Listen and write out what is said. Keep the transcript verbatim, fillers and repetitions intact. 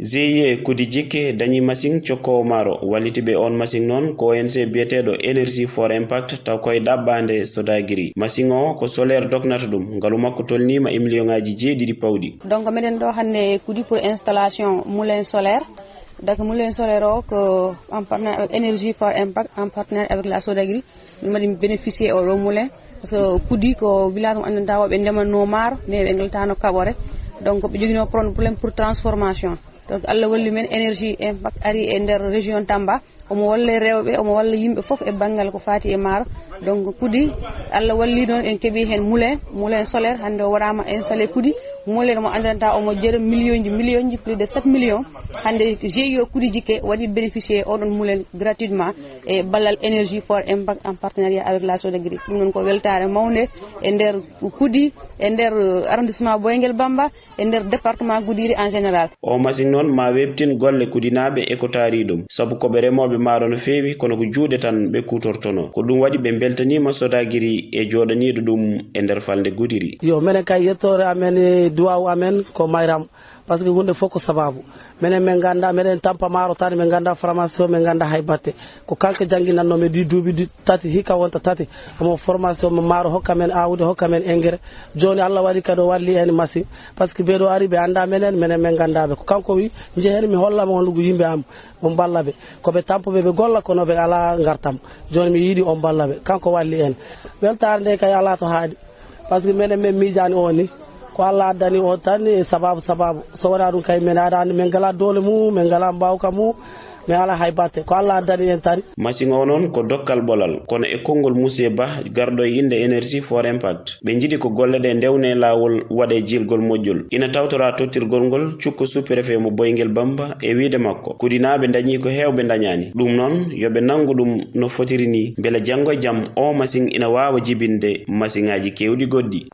G I E Kudi Jikke dañi masiŋ cokkoowo maaro. Walliti ɓe oon masiŋ noon ko O N G biyeteeɗo Energy for Impact, taw koye ɗaɓɓaande Sodagiri. Masiŋ o ko solaire dognata ɗum. Ngalu makko tolniima e miliyoŋaaji jeeɗiɗi pawɗi. Donc meɗen ɗo hannde Kudi pour installation moulin solaire. Donc moulin solaire o ko en partenaire avec Energy for Impact, en partenaire avec la Sodagiri. Min mbaɗi bénéficier oɗo moulin. Parce que Kudi ko village mo anndanta o ɓe ndemanno maaro, mais ɓe ngaltano kaɓore. Donc ɓe joginoo problème pour transformation. Donc Allah walli men, Energy Impact ari e nder région Tamba. Omo walla rewɓe, omo walla yimɓe fof e banngal ko faati e maaro. Donc Kudi, Allah walli noon en keɓi heen moulin, moulin solaire. Hannde o waɗaama installé Kudi. Moulin mo anndanta omo jeeya million ji, million ji, plus de sept millions. Hannde G I E Kudi Jikke waɗi bénéficier oɗon moulin gratuitement e ballal Energy for Impact en partenariat avec la Sodagri. Ɗum noon ko weltaare mawnde e nder Kudi, e nder, euh, arrondissement Boyguel Bamba, e nder département Goudiri en général. O masiŋ noon ma weɓtin golle Kudinaaɓe e ko taari ɗum, sabu ko ɓe remooɓe maaro no feewi, kono ko juuɗe tan ɓe kuutortonoo. Ko ɗum waɗi ɓe mbeltaniima Sodagiri e jooɗaniiɗo ɗum e nder falnde Goudiri. Yo, menen kay, yettoore amen e duwaawu amen ko Mayram, parce que huunde fof ko sabaabu. Menen min nganndaa, meɗen tampa maaro tan, min nganndaa formation, min nganndaa hay batte. Ko kanko jannginannoo min ɗi duuɓi ɗi tati, hikka wonta tati. Omo formation mo maaro, hokka men aawde, hokka men engrais. Jooni Allah waɗi kadi o walli en masiŋ, parce que ɓee ɗo ari ɓe anndaa menen, menen min nganndaa ɓe. Ko kanko wi, njehen mi holla mo honɗugu yimɓe am, on mballa ɓe. Ko ɓe tampuɓe, ɓe golla, kono ɓe alaa ngartam. Jooni mi yiɗi on mballa ɓe. Kanko walli en. Weltaare nde kay alaa to haaɗi. Parce que menen min miijaani o ni. Ko Allah addani o tan e sabaabu sabaabu. So wonaa ɗum kay, men aɗa anndi, men ngalaa doole mum, men ngalaa mbaawka mum, men alaa hay batte. Ko Allah addani en tan. Masiŋ o noon ko dokkal ɓolal, kono e konngol Muse Ba, garɗo e innde Energy for Impact, ɓe njiɗi ko golle ɗe ndewnee laawol, waɗee jiilgol moƴƴol. Ina tawtoraa tottirgol ngol cukko sous-préfet mo Boyguel Bamba e wiyde makko, Kudinaaɓe ndañii ko heewɓe ndañaani. Ɗum noon, yo ɓe nanngu ɗum no fotiri nii, mbele janngo e jam oo masiŋ ina waawa jibinde masiŋaaji keewɗi goɗɗi.